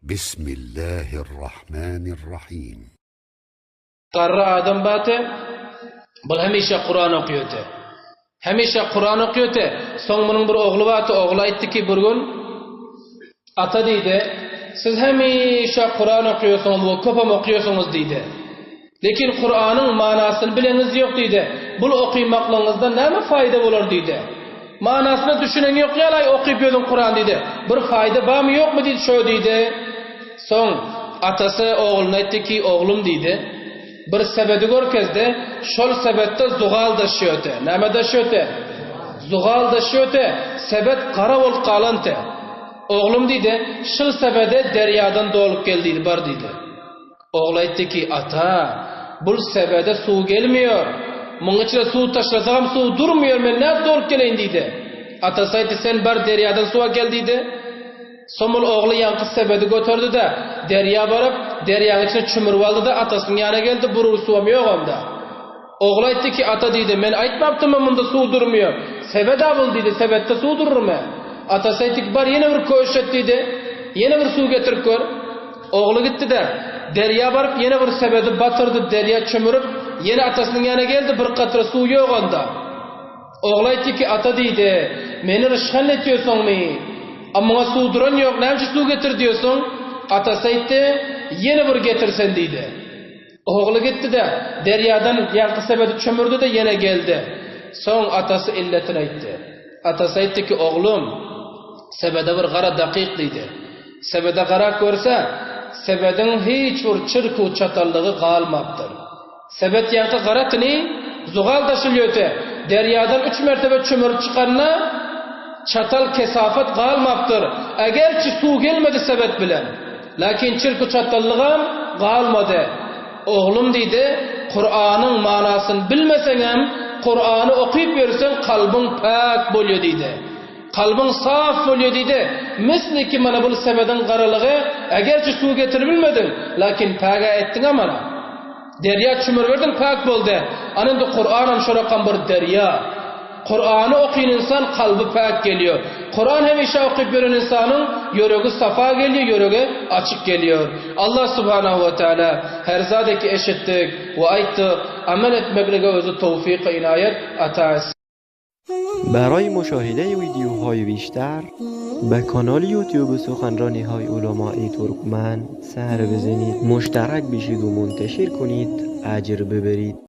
Bismillahirrahmanirrahim. Garry adam bardy, bul hemişe Kuran okýardy. Hemişe Kuran okýardy. Soň munuň bir ogly bardy, ogly aýtdy ki bir gün, Ata diýdi, siz hemişe Kuran okýarsyňyz we köpem okýarsyňyz diýdi. Lekin Kuranyň manasyny bileňiz ýok diýdi. Bul okymaklygyňyzdan näme faýda bolar diýdi. Manasyna düşüneň ýok ýalaý okyp ýörüň Kuran diýdi. Bir faýda barmy ýokmy diýdi şo diýdi. Soň atasy ogluna aýtdy ki oglum diýdi. Bir sebedi görkezdi. Şol sebetde zugal daşýardy. Näme daşýardy? Zugal daşýardy. Sebet gara bolup galandy. Oglum diýdi, şul sebede derýadan dolup gel diýdi, bar diýdi. Ogly aýtdy ki, Ata, bul sebede suw gelmeýär. Muň içine suw taşlasagam suw durmaýar, men nädip dolup geleýin diýdi. Atasy aýtdy, Sen bar derýadan suw akel diýdi. Soň ol ogly ýaňky sebedi göterdi-de, derýa baryp, derýaň içine çümürip aldy-da, atasynyň ýanyna geldi, bir uly suwam ýok onda. Ogly aýtdy ki, Ata diýdi, men aýtmapdymmy munda suw durmaýar. Sebed-ä bul diýdi, sebetde suw dururmy? Atasy aýtdy ki, Bar ýene bir köşet et diýdi. Ýene bir suw getirip gör. Ogly gitdi-de, derýa baryp, ýene bir sebedi batyrdy, derýa çümürip, ýene atasynyň ýanyna geldi, bir katra suw ýok onda. Ogly aýtdy ki, Ata diýdi, meni rysgal etýärsiňmi? A muňa suw duran ýok, näme üçin suw getir diýersiň? Atasy aýtdy, Ýene bir getir sen diýdi. Ogly gitdi-de, derýadan ýaňky sebedi çömürdi-de, ýene geldi. Soň atasy illetini aýtdy. Atasy aýtdy ki, Oglum, sebede bir gara dakyk diýdi. Sebede garap görse, sebediň hiç bir çyrku çatallygy galmapdyr. Sebet ýaňky gara tini zugal daşylýöte, derýadan üç mertebe çömürip çykanda, çatal kesafat galmapdyr. Egerçi suw gelmedi sebet bilen. Lakin çirku çatallygam galmady. Oglum diýdi, Kuranyň manasyny bilmeseňem, Kurany okyp ýörseň kalbyň päk bolýa diýdi. Kalbyň saf bolýa diýdi. Misli ki mana bul sebediň garalygy, egerçi suw getiribilmediň, lakin pägä etdiňä mana. Derýa çümürberdiň päk boldy. Ana indi Kuranam şorakam bir derýa. Kurany okyn ynsan kalby päk gelýär. Kuran hemişe okyp ýören ynsanyň ýüregi safa gelýär, ýüregi açyk gelýär. Allah subhanahu we taala her zady ki eşitdik we aýtdyk amel etmeklige özi towfyk inaýat ata etsin. برای مشاهده ویدیوهای بیشتر به کانال یوتیوب سخنرانی های علمای ترکمن سر بزنید مشترک بشید و منتشر کنید اجر ببرید.